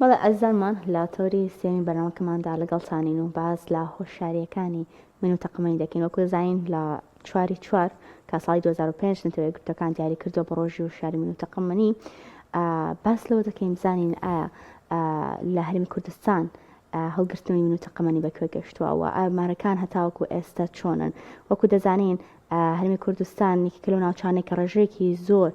بەڵێ ئازیزانمان لە تەوەری سێیەمی بەرنامەکەماندا لەگەڵتانین و باس لە هۆشیارییەکانی مین و تەقەمەنی دەکەین. وەکو دەزانین لە چواری چوار کە ساڵی 2005 نەتەوە یەکگرتووەکان دیاری کردووە بە ڕۆژی هۆشیاری مین و تەقەمەنی باس لەوە دەکەین بزانین ئایا لە هەرێمی کوردستان هەڵگرتنەوەی مین و تەقەمەنی بەکوێ گەشتووە و ئامارەکان هەتاوەکو ئێستا چۆنن وەکو دەزانین هەرێمی کوردستان یەکێکە لەو ناوچانەی کە ڕێژەیەکی زۆر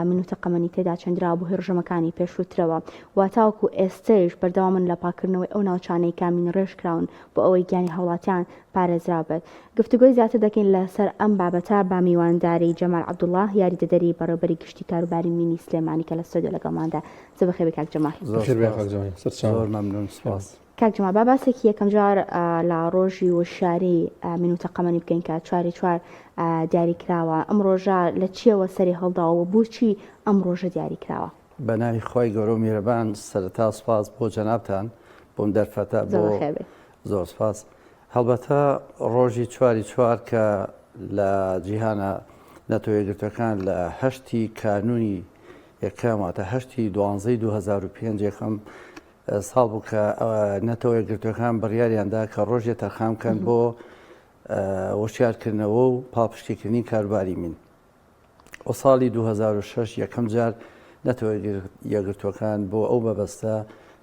مین و تەقەمەنی تێدا چێندراوە بەهۆی ڕژێمەکانی پێشووترەوە و تاوەکو ئێستەیش بەردەوامن لە پاککردنەوەی ئەو ناوچانەی کە مینڕێژ کراون بۆ ئەوەی گیانی هاوڵاتیان پارێزراو بێت. گفتوگۆی زیاتر دەکەین لەسەر ئەم بابەتە بە میوانداری جەمال عەبدوڵا یاریدەدەری بەڕێوەبەری گشتی کاروباری مینی سلێمانی کە لە ستۆدیۆ لەگەڵماندا. زۆر بەخێربێی کاک جەمال. زۆر بەخێربێی سپاس. کاک جەمال. سەرچاوە. زۆر مەمنون سپاس. کاک جەمال با باسێکی یەکەم جار لە ڕۆژی وشیاری مین و تەقەمەنی بکەین کە چواری چوار دیاری کراوە ئەم ڕۆژە لە چیەوە سەری هەڵداوە و بۆچی ئەم ڕۆژە دیاری کراوە؟ بە ناوی خوای گەورە و میهرەبان سەرەتا سوپاس بۆ جەنابتان بۆم دەرفەتە زۆر بۆ بەخێر بێی. زۆر سوپاس هەڵبەتە ڕۆژی چواری چوار کە لە جیهانە نەتەوە یەکگرتوەکان لە هەشتی کانونی یەکەم واتە هەشتی دوانزەی 2005 یەکەم ساڵ بوو کە نەتەوە یەکگرتووەکان بڕیاریان دا کە ڕۆژێ تەرخان بکەن بۆ وشیارکردنەوە و پاڵپشتیکردنی کاروباری مین. و ساڵی 2006 یەکەم جار نەتەوە یەکگرتووەکان بۆ ئەو مەبەستە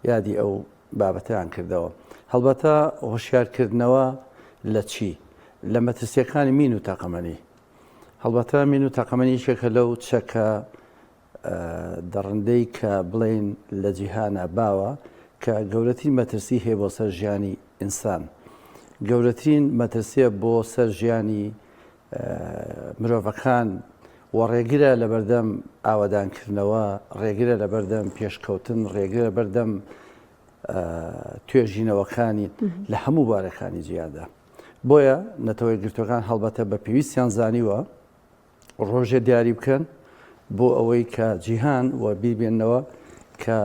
یادی ئەو بابەتەیان کردەوە. هەڵبەتە هۆشیارکردنەوە لە چی؟ لە مەترسیەکانی مین و تەقەمەنی. هەڵبەتە مین و تەقەمەنی یەکێکە لەو چەکە دڕندەی کە بڵێین لە جیهانا باوە کە گەورەترین مەترسی هەیە بۆ سەر ژیانی ئینسان گەورەترین مەترسیە بۆ سەر ژیانی مرۆڤەکان و ڕێگرە لەبەردەم ئاوەدانکردنەوە ڕێگرە لەبەردەم پێشکەوتن ڕێگرە بەردەم توێژینەوەکانی لە هەموو بارەکانی جیهاندا بۆیە نەتەوە گرتوەکان هەڵبەتە بە پێویستیان زانیوە ڕۆژێ دیاری بکەن بۆ ئەوەی کە جیهان و بیربێنەوە کە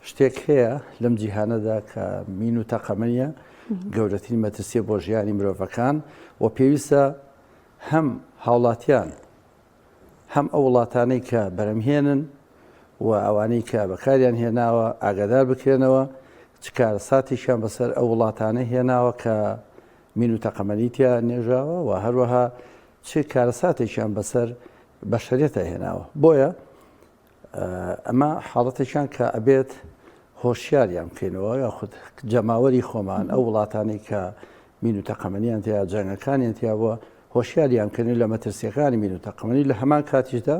شتێک هەیە لەم جیهانەدا کە مین و تەقەمەنیە گەورەترین مەترسیە بۆ ژیانی مرۆڤەکان و پێویستە هەم هاوڵاتیان هەم ئەو وڵاتانەی کە بەرەمهێنن و ئەوانەی کە بەکاریان هێناوە ئاگادار بکرێنەوە چ کارەساتێکیان بەسەر ئەو وڵاتانە هێناوە کە مین و تەقەمەنی تیا نێژاوە و هەروەها چ کارەساتێکیان بەسەر بەشەریەتا هێناوە بۆیە ئەمە حاڵەتێکیان کە ئەبێت هۆشیاریان بکەینەوە یاخود جەماوەری خۆمان ئەو وڵاتانی کە مین و تەقەمەنیان تیا جەنگەکانیان تیا بووە هۆشیاریان کردن لە مەترسیەکانی مین و تەقەمەنی لە هەمان کاتیشدا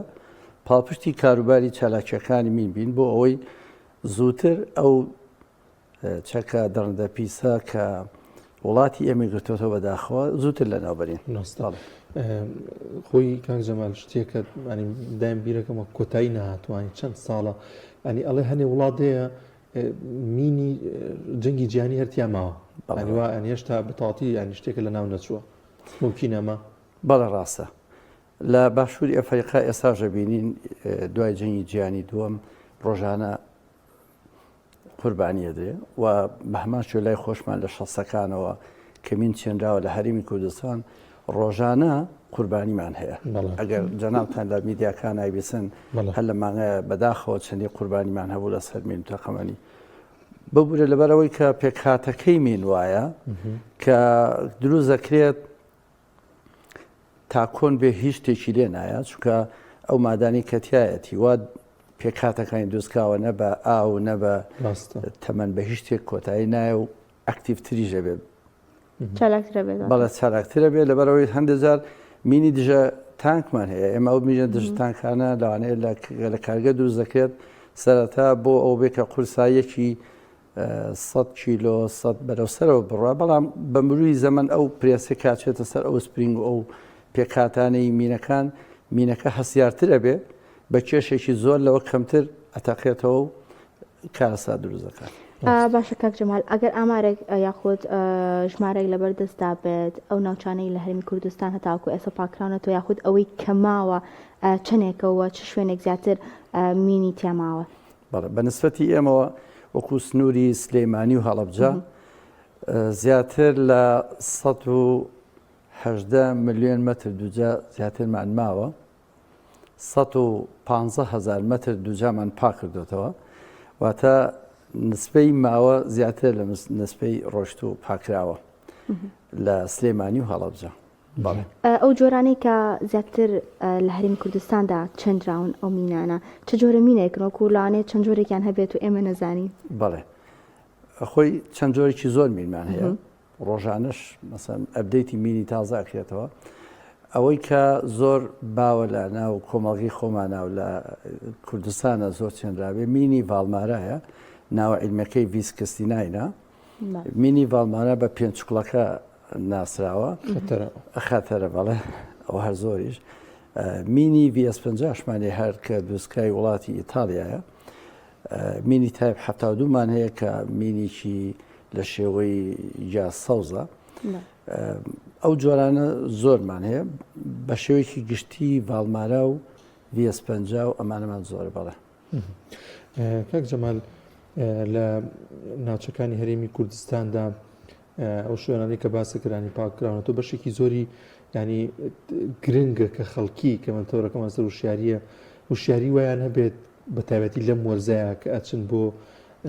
پاڵپشتی کاروباری چالاکیەکانی مین بین بۆ ئەوەی زووتر ئەو چەکە دڕندە پیسە کە وڵاتی ئێمەی گرتۆتەوە بەداخەوە زووتر لەناو بەرین. خۆی کاک جەمال شتێکە ئەنی دایم بیرەکەمە کۆتایی نەهاتوانی چەند ساڵە ئەنی ئەڵێ هەنێ وڵات هەیە مینی جەنگی جیهانی هەرتیا ماوە ئەنیوا ئەنی هێشتا بەتەواتی ینی شتێکە لە ناو نەچووە ممکنە ئەمە بەڵێ ڕاستە لە باشووری ئەفریقا ئێستاش دەبینین دوای جەنگی جیهانی دووەم ڕۆژانە قوربانی ئەدرێ و بە هەمان شێوە لای خۆشمان لە شەستەکانەوە کە مین چێنراوە لە هەرێمی کوردستان ڕۆژانە قوربانیمان هەیە ئەگەر جەنابتان لە میدیاکان نایبیسن هەر لە مانگە بەداخەوە چەندی قوربانیمان هەبوو لەسەر مین تەقەمەنی ببورە لەبەرەوەی کە پێکهاتەکەی مین وایە کە دروست دەکرێت تا کۆن بێ هیچ شتێکی لێ نایە چونکە ئەو مادانی کە تایەتی وا پێکهاتەکانی دروستکراوە نە بە ئاو نە بە تەمەن بە هیچ شتێک کۆتایی نایە و ئەکتیڤتریش دەبێت چالاکترە بێت بەڵێ چالاکترە بێت لەبەرەوەی هەندێک جار مینی دژە تانکمان هەیە ئێمە ئەو مینە دژە تانکانە لەوانەیە لە کارگە دروست دەکرێت سەرەتا بۆ ئەو بێ کە قورساییەکی سەد کیلۆ سەد بەرەو سەرەوە بڕوا بەڵام بە مروی زەمەن ئەو پرێسە کاچێتە سەر ئەو سپرینگ و ئەو پێکهاتانەی مینەکان مینەکە هەستیارترە بێ بە کێشێکی زۆر لەوە کەمتر ئەتەقێتەوە و کارەسات دروست دەکات. باشە کاک جەمال ئەگەر ئامارێک یاخود ژمارەێک لەبەر دەستدا بێت ئەو ناوچانەی لە هەرێمی کوردستان هەتاوەکو ئێستا پاکراونەتەوە یاخود ئەوەی کە ماوە چەندێکەوە چ شوێنێک زیاتر مینی تیا ماوە؟ بەڵێ بە نسبەتی ئێمەوە وەکو سنووری سلەیمانی و هەڵەبجە زیاتر لە 118 ملیۆن مەتر دوجا زیاترمان ماوە 115 هزار مەتر دوجامان پاکردوتەوە واتە نسبەی ماوە زیاترە لە نسبەی ڕۆشت و پاکراوە لە سلێمانی و هەڵەبجە. بەڵێ. ئەو جۆرانەی کە زیاتر لە هەرێمی کوردستاندا چێندراون ئەو مینانە چ جۆرە مینێکن وەکو لەوانەیە چەند جۆرێکیان هەبێت و ئێمە نەزانین؟ بەڵێ خۆی چەند جۆرێکی زۆر مینمان هەیە ڕۆژانەش مەسەن update ی مینی تازە ئەکرێتەوە ئەوەی کە زۆر باوە لە ناو کۆمەڵگەی خۆمانە و لە کوردستانە زۆر چێنراوێ مینی ڤاڵمارایە ناوە عیلمەکەی ڤیسکستیناینە مینی ڤاڵمارا بە پێنجکڵەکە ناسراوە خەتەرە بەڵێ ئەو هەر زۆریش مینی VS پەنجاشمانی هەر کە دروستکراوی وڵاتی ئیتالیایە مینی تایپ 72مان هەیە کە مینێکی لە شێوەی گیا سەوزە ئەو جۆرانە زۆرمان هەیە بە شێوەیەکی گشتی ڤاڵمارا و VS 50 و ئەمانەمان زۆرە بەڵێ. کاک جەمال لە ناوچەکانی هەرێمی کوردستاندا ئەو شوێنانەی کە باسە کرانی پاککراونەتەوە بەشێکی زۆری ینی گرنگە کە خەڵکی کە من تەورەکەمان سەر وشیاریە وشیاری وایان هەبێت بە تایبەتی لەم وەرزەیە کە ئەچن بۆ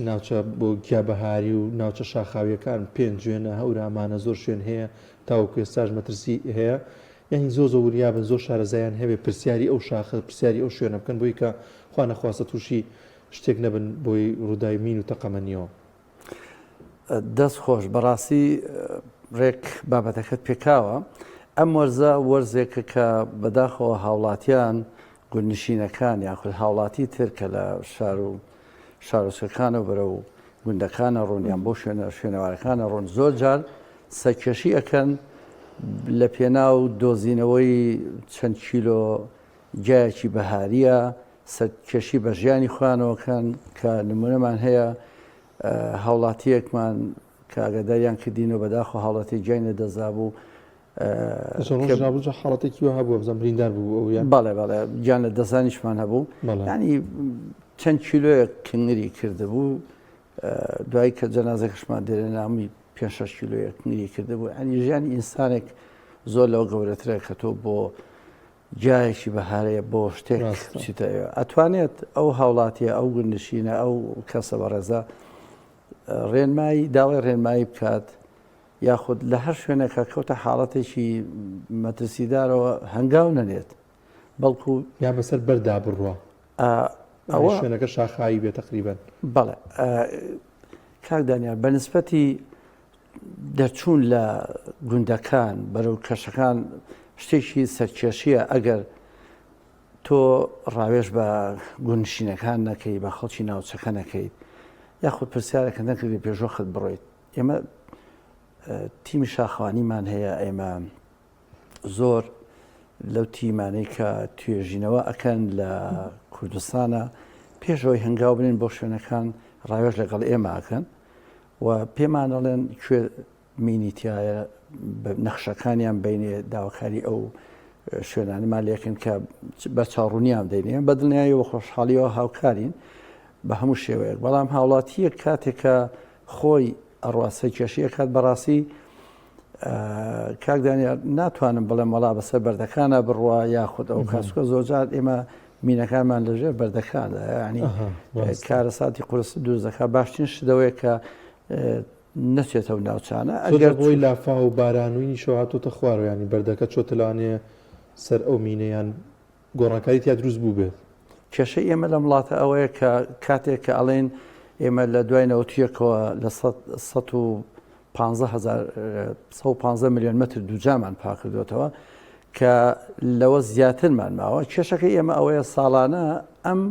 ناوچە بۆ گیابەهاری و ناوچە شاخاویەکان پێنجوێنە هەورامانە زۆر شوێن هەیە تاوەکو ئێستاش مەترسی هەیە یانی زۆر زۆر وریابن زۆر شارەزایان هەبێ پرسیاری ئەو شاخە پرسیاری ئەو شوێنە بکەن بۆی کە خوا نەخواستە تووشی شتێک نەبن بۆی ڕووداوی مین و تەقەمەنیەوە. دەست خۆش بەڕاستی ڕێک بابەتەکەت پێکاوە ئەم وەرزە وەرزێکە کە بەداخەوە هاوڵاتیان گوندنشینەکان یاخود هاوڵاتی تر کە لە شار و شارۆچکەکانەوە بەرەو گوندەکانە ڕۆن یان بۆ شوێنە شوێنەوارەکانە ڕۆن زۆر جار سەرکێشی ئەکەن لە پێناو دۆزینەوەی چەند کیلۆ گیایەکی بەهاریە سەرکێشی بە ژیانی خۆیانەوە کەن کە نمونەمان هەیە هاوڵاتیەکمان کە ئاگاداریان کردینەوە بەداخۆ هاوڵاتی گیانی لەدەستدا بوو حاڵەتێکی وە هەبوو بزانم بریندار بوو ئەو یان بەڵێ بەڵێ گیان لە دەستدانیشمان هەبوو ینی چەند کیلۆیەک کنگری کردبوو دوای کە جەنازەکەشمان دێنە نامی پێ شش کیلۆیەک کنگری کردبوو ینی ژیانی ئینسانێک زۆر لەوە گەورەترە کە تۆ بۆ جایەکی بەهارەیە بۆ شتێک بچیتە ئەتوانێت ئەو هاوڵاتیە ئەو گوندنشینە ئەو کەسە بەڕێزە ڕێنمایی داوای ڕێنمایی بکات یاخود لە هەر شوێنێکا کەوتە حاڵەتێکی مەترسیدارەوە هەنگاو نەنێت بەڵکو یا بەسەر بەردا بڕوا ئەوە شوێنەکە شاخاوی بێ تقریبا بەڵێ کاک دانیار بە نسبەتی دەرچوون لە گوندەکان بەرەو کەشەکان شتێکی سەرکێشیە ئەگەر تۆ ڕاوێژ بە گوندنشینەکان نەکەی بە خەڵکی ناوچەکە نەکەیت یاخود پرسیارەکە نەکردی پێشوەخت بڕۆیت ئێمە تیمی شاخەوانیمان هەیە ئێمە زۆر لەو تیمانەی کە توێژینەوە ئەکەن لە کوردستانە پێشەوەی هەنگاو بنێن بۆ شوێنەکان ڕاوێژ لەگەڵ ئێمە ئەکەن و پێمان ئەڵێن کوێ مینی تایە نەخشەکانیان بینێ داواکاری ئەو شوێنانەمان لێکن کە بە چاڕوونیان دەینێ بە دڵنیایەوە خۆشحاڵیەوە هاوکارین بە هەموو شێوەیەک بەڵام هاوڵاتیەک کاتێکە خۆی ئەڕوا سەرکێشی ئەکات بەڕاستی کاک دانیار ناتوانم بڵێم وەڵا بەسەر بەردەکانە بڕوا یاخود ئەو کاسکە زۆرجار ئێمە مینەکانمان لەژێر بەردەکاندا ینی کارەساتی قورس دروست دەکات باشترین شتەوەیە کە نەچێتەوە ناوچانە ئەگەر بۆی لافا و بارانوینی شەو هاتۆتە خوارەوە ینی بەردەکە چۆتە لەوانەیە سەر ئەو مینەیان گۆڕانکاری تیا دروست بووبێت. کێشەی ئێمە لەم وڵاتە ئەوەیە کە کاتێک کە ئەڵێن ئێمە لە دوای نەوەتیەکەوە لە 115 ملیۆن متر دووجامان پاکردوێتەوە کە لەوە زیاترمان ماوە کێشەکەی ئێمە ئەوەیە ساڵانە ئەم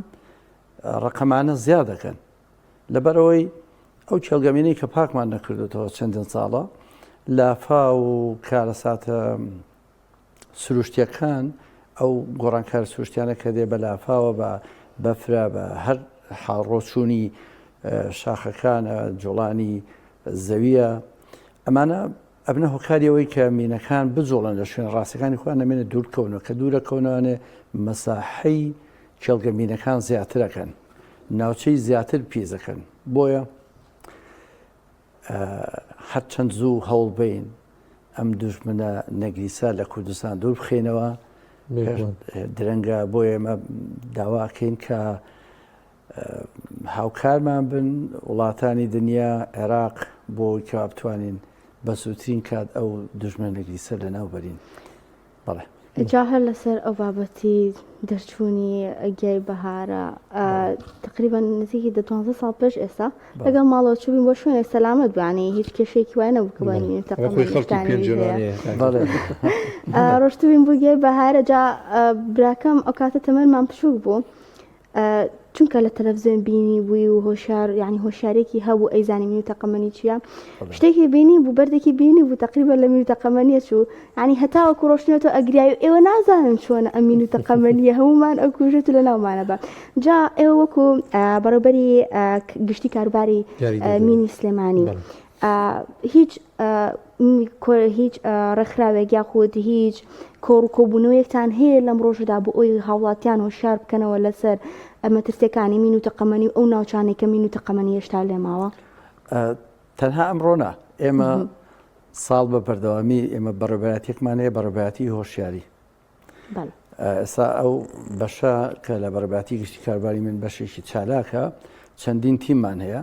ڕقەمانە زیاد دەکەن لەبەرئەوەی ئەو کێڵگەمینەی کە پاکمان نەکردوێتەوە چەندین ساڵە لافا و کارەساتە سروشتیەکان ئەو گۆڕانکار سروشتیانە کە دێ بە لافاوە بە بەفرە بە هەر حاڵ ڕۆچوونی شاخەکانە جوڵانی زەویە ئەمانە ئەبنە هۆکاری ئەوەی کە مینەکان بجوڵن لە شوێن ڕاستەکانی خۆیان نەمێنە دوورکەونەوە کە دوورەکەونەوانێ مەساحەی کێڵگە مینەکان زیاترەکەن ناوچەی زیاتر پیزەکەن بۆیە هەرچەند زوو هەوڵ بین ئەم دوژمنە نەگریسە لە کوردستان دوور بخەینەوە درەنگە بۆ ئێمە داواکەین کە. هاوکارمان بن وڵاتانی دنیا عێراق بۆ ئەوەی کەوا بتوانین بە زووترین کات ئەو دوژمنە نەگریسە لەناو بەرین. بەڵێ. جا هەر لەسەر ئەو بابەتی دەرچوونی گیای بەهارە تقریبا نزیکی دە دوانزە ساڵ پێش ئێستا لەگەڵ ماڵەوە چووین بۆ شوێنێک سەلامەت بوو یانی هیچ کێشەیەکی وای نەبوو کە بڵێین خۆی خەڵکی پێنجوێنانەیە بەڵێ. ڕۆشتبووین بۆ گیای بەهارە جا براکەم ئەو کاتە تەمەنمان بچووک بوو چونکە لە تەلەفزیۆن بینی بووی و هۆشیار یعنی هۆشیارێکی هەبوو ئەیزانی مین و تەقەمەنی چییە شتێکی بینی بوو بەردێکی بینی بوو تقریبا لە مین و تەقەمەنیە چوو یعنی هەتاوەکو ڕۆشتنەوە ئەگریای و ئێوە نازانن چۆنە ئەمین و تەقەمەنیە هەمومان ئەکوژێت و لە ناومانە بە جا ئێوە وەکو بەڕێوبەری گشتی کاروباری مینی سلێمانی هیچ هیچ ڕێکخراوێک یاخود هیچ کۆڕ و کۆبوونەوەیەکتان هەیە لەم ڕۆژەدا بۆ ئەوی هاوڵاتیان هۆشیار بکەنەوە لەسەر مەترسیەکانی مین و تەقەمەنی و ئەو ناوچانەی کە مین و تەقەمەنی هێشتا لێماوە؟ تەنها ئەمڕۆ نا، ئێمە ساڵ بە بەردەوامی ئێمە بەڕێوەبەرایەتیەکمان هەیە بەڕێوەبەرایەتی هۆشیاری. ئێستا ئەو بەشە کە لە بەڕێوەبەرایەتی گشتی کاروباری من بەشێکی چالاکە چەندین تیممان هەیە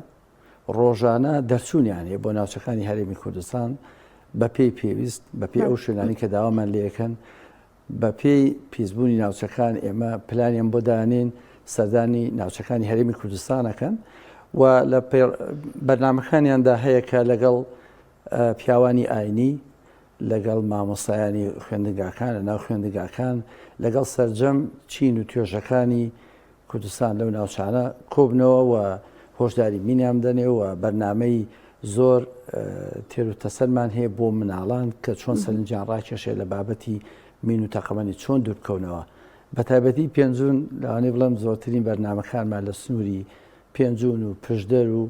ڕۆژانە دەرچوونیان هەیە بۆ ناوچەکانی هەرێمی کوردستان بە پێی پێویست بە پێی ئەو شوێنانی کە داوامان لێکەن بە پێی پیسبوونی ناوچەکان ئێمە پلانیان بۆ دانین سەردانی ناوچەکانی هەرێمی کوردستانەکەن و لە بەرنمەکانیاندا هەیە کە لەگەڵ پیاوانی ئاینی لەگەڵ مامۆستایانی خوێندنگاکان لە ناو خوێندنگاکان لەگەڵ سەرجەم چین و توێژەکانی کوردستان لەو ناوچانە کۆبنەوە و هۆشداری مینیان بدەنێ و بەرنامەی زۆر تێر و تەسەلمان هەیە بۆ مناڵان کە چۆن سەرنجیان ڕاکێشێ لە بابەتی مین و تەقەمەنی چۆن دووربکەونەوە بە تایبەتی پێنجون لەوانەیە بڵێم زۆرترین بەرنامەکانمان لە سنووری پێنجون و پشدەر و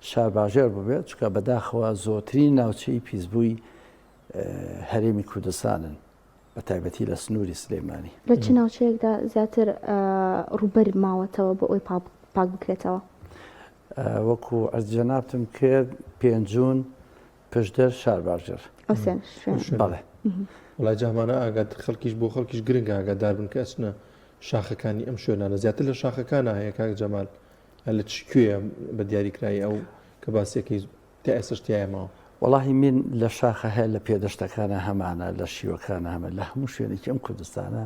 شارباژێر بووبێت چونکە بەداخەوە زۆرترین ناوچەی پیسبووی هەرێمی کوردستانن. بە تایبەتی لە سنووری سلێمانی. لە چ ناوچەیەکدا زیاتر ڕووبەر ماوەتەوە بۆ ئەوەی پاک بکرێتەوە؟ وەکو عەرز جەنابتم کرد پێنجوون، پشدەر، شارباژێڕ. ئەو سێ شوێنە. بەڵێ. وەڵای جا ئەمانە ئاگات خەڵکیش بۆ خەڵکیش گرنگە ئاگادار بن کە ئەچنە شاخەکانی ئەم شوێنانە زیاتر لە شاخەکانە هەیە کاک جەمال لە چ کوێیە بە دیاریکرایی ئەو کە باسیەکەی تا ئێستاش تیایا ماوە. وەڵاهی مین لە شاخە هەیە لە پێدەشتەکانە هەمانە لە شیوەکانە هەمە لە هەموو شوێنێکی ئەم کوردستانە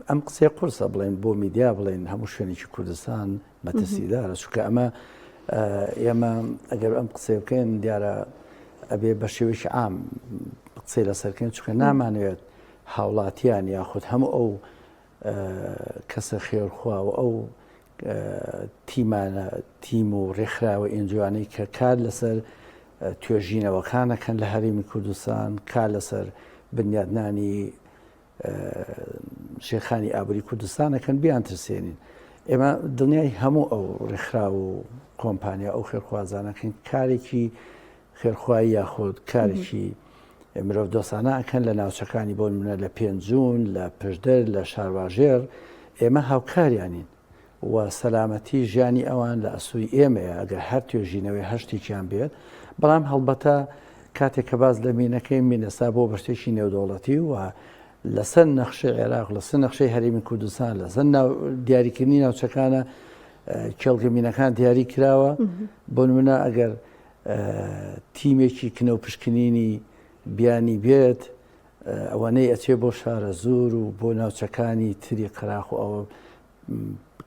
ئەم قسەیە قورسە بڵێن بۆ میدیا بڵێن هەموو شوێنێکی کوردستان مەترسیدارە چونکە ئەمە ئێمە ئەگەر ئەم قسەیە بکەین دیارە ئەبێ بە شێوەیەکی عام قسەی لەسەرکەین چونکە نامانەوێت هاوڵاتیان یاخود هەموو ئەو کەسە خێرخوا و ئەو تیمانە تیم و ڕێکخراوە ئێنجۆانەی کە کار لەسەر توێژینەوەکانەکەن لە هەرێمی کوردستان کار لەسەر بنیادنانی ژێرخانی ئابووری کوردستانەکەن بیان ترسێنین ئێمە دڵنیای هەموو ئەو ڕێکخراو و کۆمپانیا ئەو خێرخوازانەکەن کارێکی خێرخوایی یاخود کارێکی مرۆڤ دۆستانە ئەکەن لە ناوچەکانی بۆ نمونە لە پێنجوون لە پشدەر لە شارباژێڕ ئێمە هاوکاریانین و سەلامەتی ژیانی ئەوان لە ئەسوی ئێمەیە ئەگەر هەر توێژینەوەی هەر شتێکیان بێت بەڵام هەڵبەتە کاتێک کە باز لە مینەکەی مینەسا بۆ بەشتێکی نێودەوڵەتی و لەسەر نەخشەی عێراق لەسەر نەخشەی هەرێمی کوردستان لەسەر دیاریکردنی ناوچەکانە کێڵگە مینەکان دیاری کراوە بۆ نمونە ئەگەر تیمێکی کنە و پشکنینی بیانی بێت ئەوەنەی ئەچێ بۆ شارەزوور و بۆ ناوچەکانی تری قەراخ و ئەوە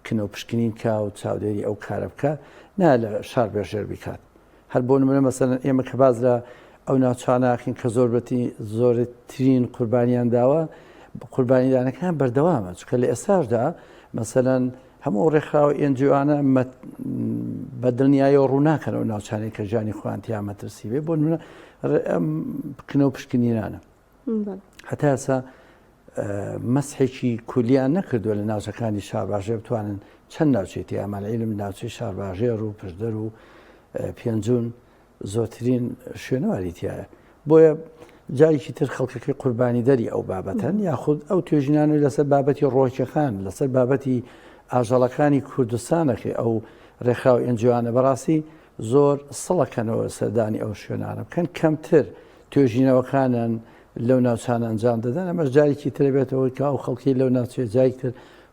کنە و پشکنین کا و چاودێری ئەو کارە بکە نا لە شار بێژێر بیکات هەر بۆ نمونە مەسەلەن ئێمە کە باز لە ئەو ناوچاناکەین کە زۆربەتی زۆرترین قوربانیان داوە قوربانیدانەکان بەردەوامە چونکە لە ئێستاشدا مەسەلەن هەموو ئەو ڕێکخراوە NGO انە بە دڵنیایەوە ڕوو ناکەن ئەو ناوچانەی کە ژیانی خۆیان تیا مەترسی بێ بۆ نمونە ئەم کنە و پشکنینانە هەتا ئێستا مەسحێکی کولیان نەکردووە لە ناوچەکانی شارباژێر بتوانن چەند ناوچەی تیامان عیلم ناوچەی شارباژێر و پشدەر و پێنجون زۆرترین شوێنەواری تایە بۆیە جارێکی تر خەڵکەکەی قوربانیدەری ئەو بابەتەن یاخود ئەو توێژینانەی لەسەر بابەتی ڕۆکەکان لەسەر بابەتی ئاژەڵەکانی کوردستانەکەی ئەو ڕێکخراو ئێنجیوانە بەڕاستی زۆر سڵەکەنەوە سەردانی ئەو شوێنانە بکەن کەمتر توێژینەوەکانیان لەو ناوچانە ئەنجام دەدەن ئەمەش جارێکی ترە بێتەوە کە ئەو خەڵکی لەو ناوچەیە جارێکی تر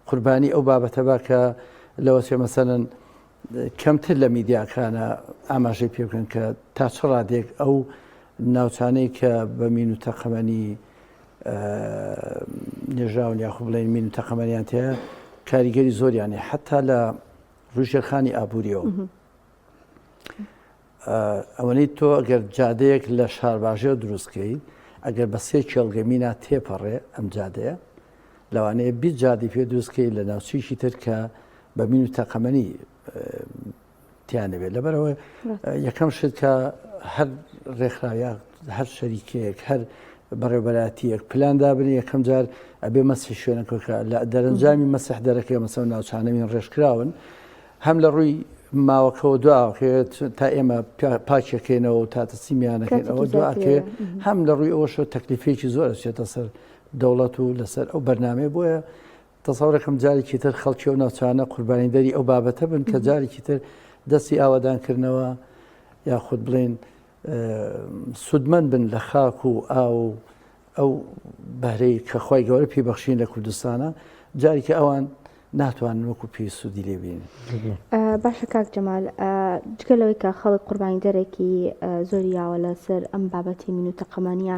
قوربانی ئەو بابەتە با کە لەوە چێ مەسەلەن کەمتر لە میدیاکانە ئاماژەی پێ بکەن کە تا چ ڕادێک ئەو ناوچانەی کە بە مین و تەقەمەنی نێژراون یاخود بڵێن مین و تەقەمەنیان تێ کاریگەری زۆریانێ حتا لە ڕووی ژێرخانی ئابووریەوە ئەوەنەی تۆ ئەگەر جادەیەک لە شارباژێر دروستکەی ئەگەر بە سێ کێڵگە مینا تێپەڕێ ئەم جادەیە لەوانەیە 20 جادی پێ دروستکەی لە ناوچێکی تر کە بە مین و تەقەمەنی تیان نەبێت لەبەرەوە یەکەم شت کە هەر ڕێکخراوە هەر شەریکەیەک هەر بەڕێوبەراتیەک پلان دابنێ یەکەم جار ئەبێ مەسی شوێنەکەکە لە دەرەنجامی مەسح دەرەکەی مەسەو ناوچانەوین ڕێژکراون هەم لە ڕووی ماوەکەوە دواکەوێت تا ئێمە پاکیەکەینەوە و تا تەسلیمیانەکەینەوە دواکەوێت هەم لە ڕووی ئەوەشەوە تەکلیفێکی زۆر ئەچێتە سەر دەوڵەت و لەسەر ئەو بەرنامەیە بۆیە تەسەورەکەم جارێکی تر خەڵکی ئەو ناوچانە قوربانیدەری ئەو بابەتە بن کە جارێکی تر دەستی ئاوادانکردنەوە یاخود بڵێن سوودمەند بن لە خاک و ئاو و ئەو بەهرەی کە خوای گەورە پێی بەخشین لە کوردستانە جارێکی ئەوان ناتوانن وەکو پێی سوودی لێ بینن. باشە کاک جەمال جگە لەوەی کە خەڵک قوربانیدەرێکی زۆری یاوە لەسەر ئەم بابەتی مین و تەقەمەنیە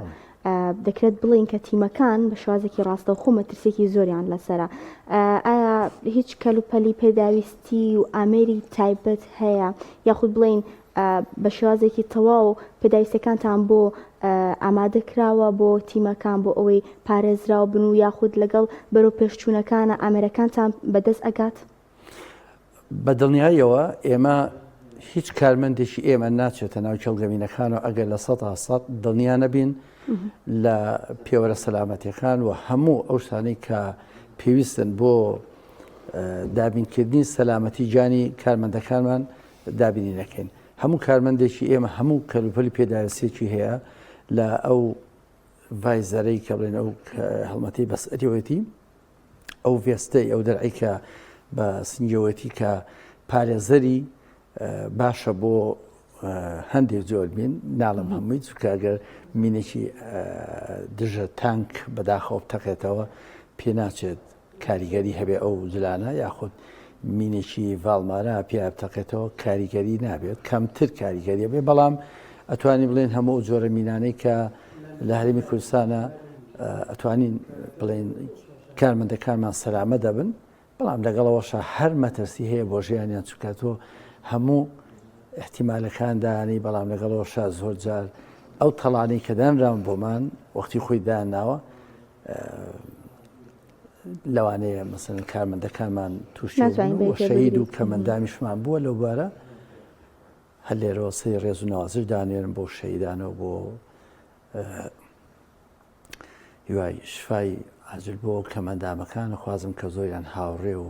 دەکرێت بڵین کە تیمەکان بە شێوازێکی ڕاستەوخۆ مەترسیەکی زۆریان لەسەرە ئایا هیچ کەلوپەلی پێداویستی و ئامێری تایبەت هەیە یاخود بڵین بە شێوازێکی تەواو پێداویستیەکانتان بۆ ئامادە کراوە بۆ تیمەکان بۆ ئەوەی پارێزراو بن و یاخود لەگەڵ بەرەو پێشچوونەکانە ئامێرەکانتان بەدەست ئەگات؟ بە دڵنیاییەوە ئێمە هیچ کارمەندێکی ئێمە ناچێتە ناو کێڵگەمینەکانەوە ئەگەر 100% دڵنیا نەبین لە پێوەرە سەلامەتیەکان و هەموو ئەو شتانەی کە پێویستن بۆ دابینکردنی سەلامەتی گیانی کارمەندەکانمان دابینی نەکەین. هەموو کارمەندێکی ئێمە هەموو کەلوپەلی پێداویستیەکی هەیە لە ئەو ڤایزەرەی کە بڵێن ئەو هەڵمەتی بەسەریەوەتی ئەو ڤێستەی ئەو دەرعی کە بە سنگەوەتی کە پارێزەری باشە بۆ هەندێک جۆر مین ناڵم هەمووی چونکە ئەگەر مینێکی دژە تانک بەداخەوە بتەقێتەوە پێ ناچێت کاریگەری هەبێ ئەو جلانە یاخود مینێکی ڤاڵمارا پیا بتەقێتەوە کاریگەری نابێت کەمتر کاریگەریە بێ بەڵام ئەتوانی بڵێن هەموو ئەو جۆرە مینانەی کە لە هەرێمی کوردستانە ئەتوانین بڵێن کارمەندەکانمان سەلامە دەبن بەڵام لەگەڵەوەشە هەر مەترسی هەیە بۆ ژیانیان چونکە تۆ هەموو احتیمالەکان دانی بەڵام لەگەڵەوەشە زۆر جار ئەو تەڵانەی کە دانراون بۆمان وەختی خۆی داناوە لەوانەیە مەسەن کارمەندەکانمان تووشی شەهید و کەمەندامیشمان بووە لەو بارە هەر لێرەوە سەری ڕێز و نەوازش دانێرم بۆ شەهیدانەوە بۆ هیوای شفای عاجل بۆ کەمەندامەکان خوازم کە زۆریان هاوڕێ و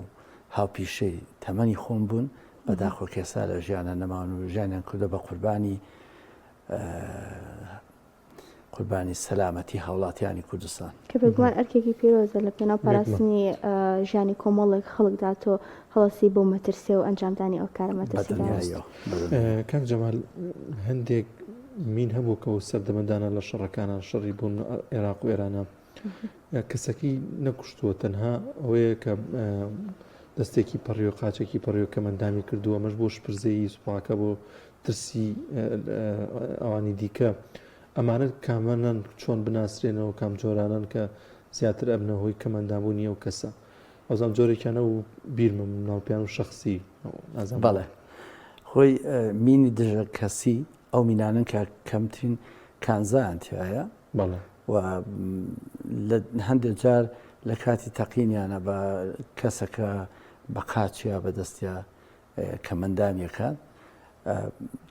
هاوپیشەی تەمەنی خۆم بوون بەداخۆ کێسا لە ژیانە نەمان و ژیانیان کردە بە قوربانی قوربانی سەلامەتی هاوڵاتیانی کوردستان. کە بێگومان ئەرکێکی پیرۆزە لە پێناو پاراستنی ژیانی کۆمەڵێک خەڵکدا تۆ هەڵەسی بەو مەترسیە و ئەنجامدانی ئەو کارە مەترسیدارە. کاک جەمال هەندێک مین هەبوو کە ئەو سەردەمە دانا لە شەڕەکانە شەڕی بوون عێراق و ئێرانە کەسەکەی نەکوشتووە تەنها ئەوەیە کە دەستێکی پەڕیوە قاچێکی پەڕیوە کەمەندامی کردووە ئەمەش بۆ شپرزەیی سوپاکە بۆ ترسی ئەوانی دیکە ئەمانە کامەنەن چۆن بناسرێنەوە کام جۆرانەن کە زیاتر ئەبنە هۆی کەمەندابوونی ئەو کەسە ئەوزان جۆرێکیانە و بیرمە مناڵپیان و شخصی نازانم بەڵێ خۆی مینی دژە کەسی ئەو مینانن کە کەمترین کانزایان تایە بەڵێ و لە هەندێک جار لە کاتی تەقینیانە بە کەسەکە بە قاچیا بە دەستیا کەمەندامیەکان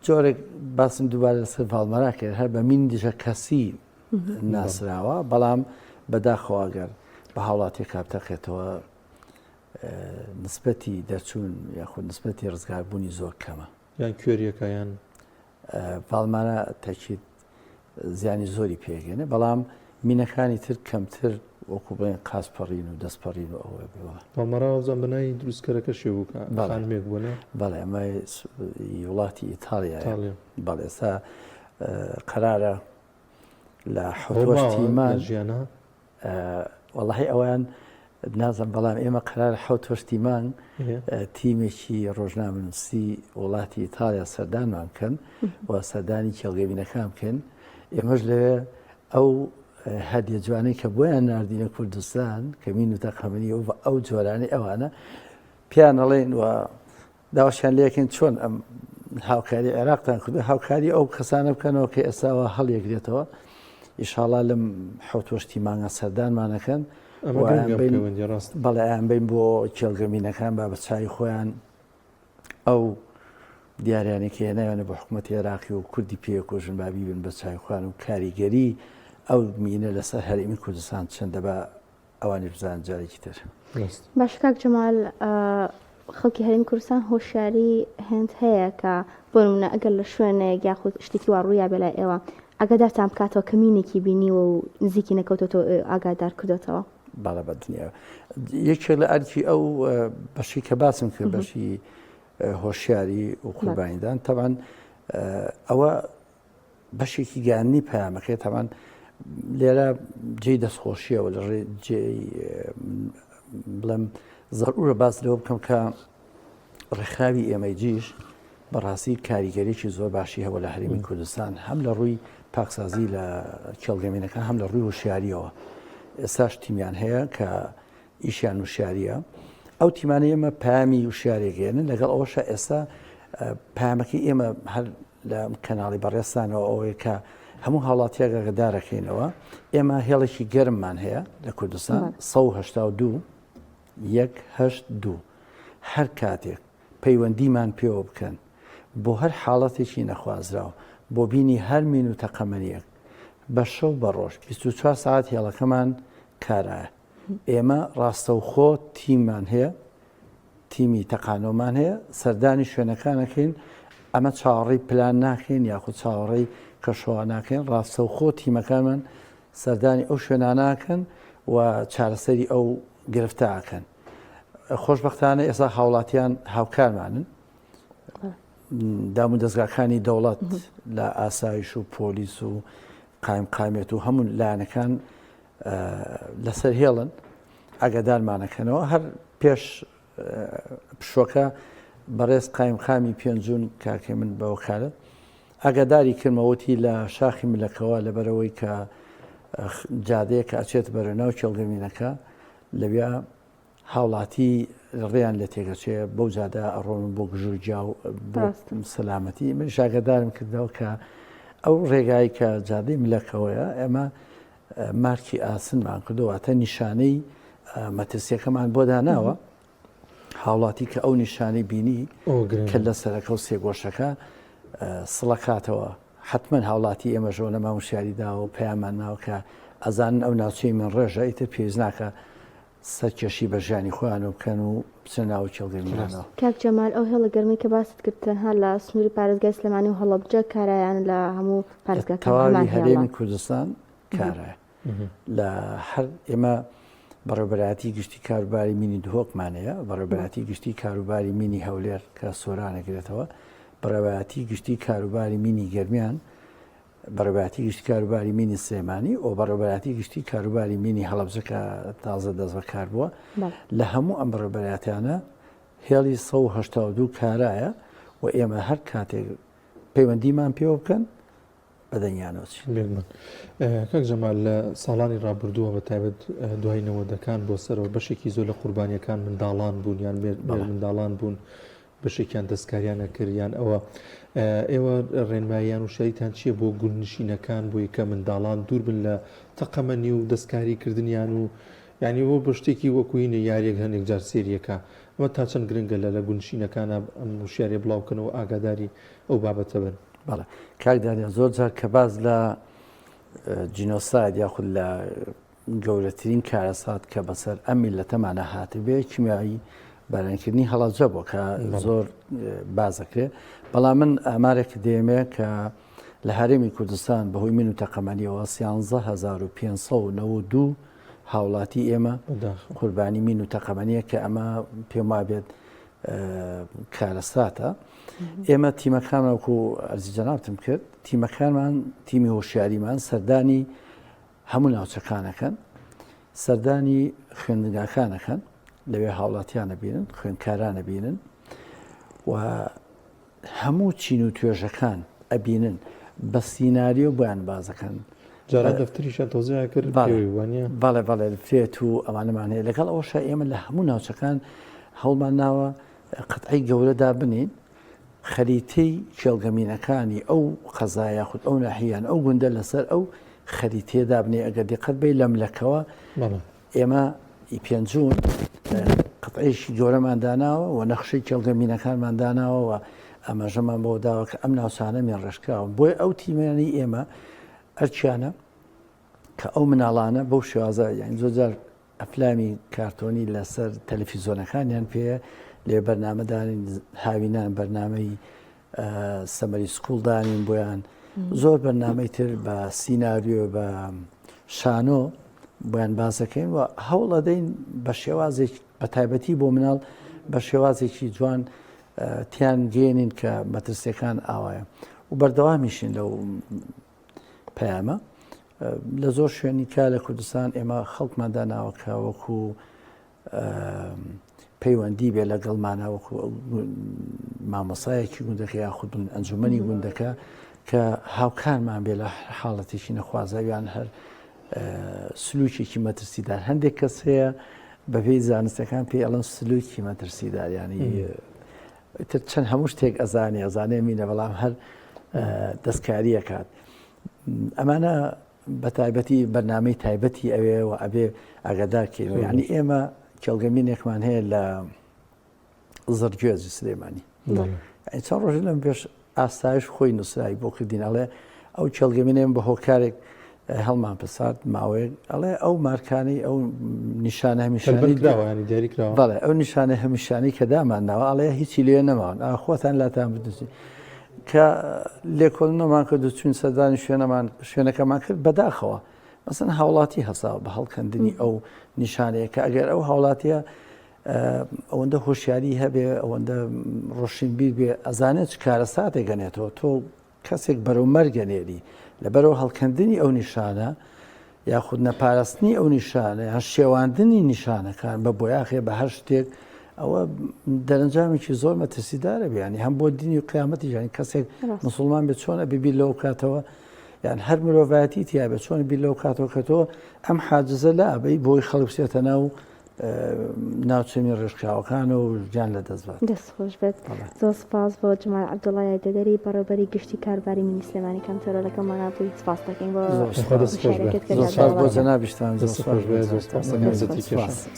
جۆرێک باسم دووبارە لەسەر ڤاڵمەرا کرد هەر بە مین دژە کەسی ناسراوە بەڵام بەداخەوە ئەگەر بە هاوڵاتیەکە بتەقێتەوە نسبەتی دەرچوون یاخود نسبەتی ڕزگاربوونی زۆر کەمە. یان کوێریەکە یان. ڤاڵمارا تەکید زیانی زۆری پێگەێنێ بەڵام مینەکانی تر کەمتر وەکو بڵێن قاز پەڕین و دەست پەڕین و ئەوە بووە. ڤاڵمارا وابزانم بە ناوی دروستکەرەکەشی بوو کە خانمێک بوو نا؟ بەڵێ ئەمە وڵاتی ئیتاڵیایە. ئیتاڵیا. بەڵێ ئێستا قەرارە لە حوتوەشتی مان. ژیانە؟ وەڵاهی ئەویان. نازم بەڵام ئێمە قرار حوت هەشتی مانگ تیمێکی ڕۆژنامەنووسی وڵاتی ئیتالیا سەردانمان بکەن و سەردانی کێڵگەبینەکان بکەن ئێمەش لەوێ ئەو هەدیە جوانەی کە بۆیان ناردینە کوردستان کە مین و تەقەمەنی و ئەو جۆرانەی ئەوانە پێیان ئەڵێن و داواشیان لێکەین چۆن ئەم هاوکاری عێراقتان کردو هاوکاری ئەو کەسانە بکەنەوە کە ئێستاوە هەڵیەگرێتەوە ئیشاڵا لەم حوتوەشتی مانگە سەردانمانەکەن بەڵێ ئەیان بین بۆ کێڵگەمینەکان با بە چای خۆیان ئەو دیاریانەی کە هێناویانە بۆ حکوومەتی عێراقی و کوردی پێکۆژن با بیبن بە چاوی خۆیان و کاریگەری ئەو مینە لەسەر هەرێمی کوردستان چەندە بە ئەوانیش بزانن جارێکی تر. باشە کاک جەمال خەڵکی هەرێمی کوردستان هۆشیاری هێند هەیە کە بۆ نمونە ئەگەر لە شوێنێک یاخود شتێکی وا ڕوویا بێ لای ئێوە ئاگادارتان بکاتەوە کە مینێکی بینیوە و نزیکی نەکەوتۆتەوە ئاگادار کردۆتەوە؟ بەڵێ بە دنیا یەکێک لە ئەرکی ئەو بەشی کە باسم کرد بەشی هۆشیاری و قوربانیدان تەبان ئەوە بەشێکی گەیاندنی پەیامەکەی تەبان لێرە جێی دەستخۆشیەوە لە ڕێ جێی بڵێم زەرورە باس لەوە بکەم کە ڕێکخراوی ئێمەی جیش بەڕاستی کاریگەریی زۆر باشی هەبوو لە هەرێمی کوردستان هەم لە ڕووی پاکسازی لە کێڵگەمینەکان هەم لە ڕووی هۆشیاریەوە ئێستاش تیمیان هەیە کە ئیشیان وشیاریە ئەو تیمانە ئێمە پامی وشیارێگەێنن لەگەڵ ئەوەشە ئێستا پامەکەی ئێمە هەر لە کەناڵی بەڕێستانەوە ئەوەیە کە هەموو هاوڵاتیان ئاگادارەکەینەوە ئێمە هێڵێکی گەرممان هەیە لە کوردستان 1970 یەک هەشت دوو هەر کاتێک پەیوەندیمان پێوە بکەن بۆ هەر حاڵەتێکی نەخوازراو بۆ بینی هەر مین و تەقەمەنیەک بە شەو بە ڕۆژ 24 سەعات هێڵەکەمان کارایە ئێمە ڕاستەوخۆ تیممان هەیە تیمی تەقانەوەمان هەیە سەردانی شوێنەکانەکەین ئەمە چاوەڕێی پلان ناکەین یاخود چاوەڕێی کەشەوە ناکەین ڕاستەوخۆ تیمەکانمان سەردانی ئەو شوێنانە ئەکەن و چارەسەری ئەو گرفتە ئەکەن. خۆشبەختانە ئێستا هاوڵاتیان هاوکارمانن دام و دەزگاکانی دەوڵەت لە ئاسایش و پۆلیس و قایم قامێت و هەموو لایەنەکان لەسەر هێڵن ئاگادارمانەکەنەوە هەر پێش پشوەکە بەڕێز قایمقامی پێنجون کاکەی من بە وەکالەت ئاگاداری کردمەوە وتی لە شاخی ملەکەوە لەبەرەوەی کە جادەیە کە ئەچێت بەرە ناو کێڵگەمینەکە لەویا هاوڵاتی ڕێیان لە تێگەچێ بەو جادە ئەڕۆن بۆ گژوگیا و بۆ سەلامەتی من شاگەدارم کردەوە کە ئەو ڕێگای کە جادەی ملەکەوەیە ئێمە مارکی ئاسنمان کردو واتە نیشانەی مەترسیەکەمان بۆ داناوە هاوڵاتی کە ئەو نیشانەی بینی کە لە سەرەکە و سێگۆشەکە سڵەکاتەوە حتمما هاوڵاتی ئێمەژەوە لە ماموشیاری داوە و پەیامان ناوە کە ئەزانن ئەو ناوچەی من ڕێژە ئیتر پێویست ناکە سەرکێشی بە ژیانی خۆیان و بکەن و بچنە ناو کێڵگەی منداڵانەوە. کاک جەمال ئەو هێڵە گەرمەی کە باست کرد تەنها لە سنووری پارێزگای سلێمانی و هەڵەبجە کارایە یان لە هەموو لە پارێزگاکان تەواوی هەمان هێڵە؟ هەرێمی کوردستان کارایە لە هەر ئێمە بەڕێوەبەرایەتی گشتی کاروباری مینی دهۆکمان هەیە بەڕێوەبەرایەتی گشتی کاروباری مینی هەولێر کە سۆران ئەگرێتەوە بەڕێوەبەرایەتی گشتی کاروباری مینی گەرمیان بەڕێوەبەرایەتی گشتی کاروباری مینی سلێمانی و بەڕێوەبەرایەتی گشتی کاروباری مینی هەڵەبجە کە تازە دەست بەکار بووە لە هەموو ئەم بەڕێوەبەرایەتیانە هێڵی 182 کارایە و ئێمە هەر کاتێک پەیوەندیمان پێوە بکەن بەدەنگیانەوە چین. بێگومان کاک جەمال لە ساڵانی ڕابردووە بە تایبەت دوای نەوەدەکان بۆ سەرەوە بەشێکی زۆر لە قوربانیەکان منداڵان بوون یان منداڵان بوون بەشێکیان دەستکاریان ئەکرد یان ئەوە ئێوە ڕێنمایی یان وشیاریتان چییە بۆ گوندنشینەکان بۆی کە منداڵان دوور بن لە تەقەمەنی و دەستکاری کردنیان و یعنی بۆ بە شتێکی وەکو هینە یاریەک هەندێک جار سێریەکە ئەمە تا چەند گرنگە لە لە گوندنشینەکانە ئەم وشیاریە بڵاو بکەنەوە ئاگاداری ئەو بابەتە بن. بەڵێ کاک دانیال زۆر جار کە باس لە جینۆساید یاخود لە گەورەترین کارەسات کە بەسەر ئەم میللەتەمانە هاتبێ کیمیایی بارانکردنی هەڵەبجە بووە کە زۆر بازەکرێ بەڵام من ئامارێک دێمێ کە لە هەرێمی کوردستان بەهۆی من و تەقەمەنیەوە 13592 هاوڵاتی ئێمە قوربانی مین و تەقەمەنیە کە ئەمە پێم وابێت کارەساتە ئێمە تیمەکان وەکو ئەرزی جەنابتم کرد تیمەکانمان تیمی هۆشیاریمان سەردانی هەموو ناوچەکانەکەن. سەردانی خوێندنگاکان ئەکەن، لەوێ هاوڵاتیان ئەبینن، خوێندکاران ئەبینن و هەموو چین و توێژەکان ئەبینن بە سیناریۆ بۆیان بازەکەن. جاران دەفتریشیان تەوزیع کرد پێوەی وانە؟ بەڵێ بەڵێ فێت و ئەمانەمان هەیە لەگەڵ ئەوەشا ئێمە لە هەموو ناوچەکان هەوڵمان ناوە قەتعی گەورە دابنین خەریتەی کێڵگە مینەکانی ئەو قەزا یاخود ئەو ناحیە یان ئەو گوندە لەسەر ئەو خەریتەیە دابنێ ئەگەر دیقەت بەی لەملەکەوە ئێمە ئی پێنجون قەتعەیەکی گەورەمان داناوە و نەخشەی کێڵگە مینەکانمان داناوە و ئاماژەمان بەوە داوە کە ئەم ناوچانە مین ڕێژکراون بۆیە ئەو تیمانەی ئێمە ئەرکیانە کە ئەو مناڵانە بەو شێوازە یان زۆر جار ئەفلامی کارتۆنی لەسەر تەلەفیزۆنەکانیان پێیە لێ بەرنامە دانین هاوینان بەرنامەی summer school دانین بۆیان زۆر بەرنامەی تر بە سیناریۆ بە شانۆ بۆیان باسەکەین و هەوڵەدەین بە شێوازێک بە تایبەتی بۆ مناڵ بە شێوازێکی جوان تیان گەێنین کە مەترسیەکان ئاوایە و بەردەوامیشین لەو پەیامە لە زۆر شوێنی کا لە کوردستان ئێمە خەڵکمان داناوە کە وەکو پەیوەندی بێ لەگەڵمانە وەکو مامۆسایەکی گوندەکە یاخود ئەنجومەنی گوندەکە کە هاوکارمان بێ لە حاڵەتێکی نەخوازاویان هەر سلوکێکی مەترسیدار هەندێک کەس هەیە بەپێی زانستەکان پێی ئەڵەن سلوکی مەترسیدار ینی ئیتر چەند هەموو شتێک ئەزانێ ئەزانێ مینە بەڵام هەر دەستکاری ئەکات ئەمانە بە تایبەتی بەرنامەی تایبەتی ئەوێ و ئەبێ ئاگادار کەینەوە یعنی ئێمە کێڵگە مینێکمان هەیە لە زڕگوێزی سلێمانی چەند ڕۆژ لەم پێش ئاسایش خۆی نووسراوی بۆ کردین ئەڵێ ئەو کێڵگە مینێم بە هۆکارێک هەڵمان پسارد ماوەیەک ئەڵێ ئەو مارکانەی ئەو نیشانە هەمیشانی بەڵێ ئەو نیشانە هەمیشانی کە دامان ناوە ئەڵێ هیچی لێ نەماون خۆتان لاتان بدوزی کە لێکۆڵینەوەمان کرد و چوین سەردانی شوێنەمان شوێنەکەمان کرد بەداخەوە مەسەن هاوڵاتی هەساوە بە هەڵکەندنی ئەو نیشانەیە کە ئەگەر ئەو هاوڵاتیە ئەوەندە هۆشیاری هەبێ ئەوەندە ڕۆشنبیر بێ ئەزانێت چ کارەساتێک گەنێتەوە تۆ کەسێک بەرەو مەرگ ئەنێری، لەبەرئەوە هەڵکەندنی ئەو نیشانە یاخود نەپاراستنی ئەو نیشانە یان شێواندنی نیشانەکان بە بۆیاخێ بە هەر شتێک ئەوە دەرەنجامێکی زۆر مەترسیدارە بیانی هەم بۆ دینی و قیامەتی ژیانی کەسێک مسلمان بێت چۆن ئەبێ بیر لەوە بکاتەوە یان هەر مرۆڤایەتی تیاێت چۆن بیر لەو کاتەوە کە تۆ ئەم حاجزە لا ئەبەی بۆی خەڵک بچێتە ناو ناوچە مینڕێژکراوەکان و گیان لەدەست بات. دەست خۆش بێت. زۆر سپاس بۆ جەمال عەبدوڵا یاریدەدەری بەڕێوبەری گشتی کاروباری مینی سلێمانی کە ئەمجارە لەگەڵمانا بووی سپاس دەکەین بۆ زۆر سپاس مشارەکەت کە زۆر سپاس بۆ جەنابیشتان زۆر سپاس.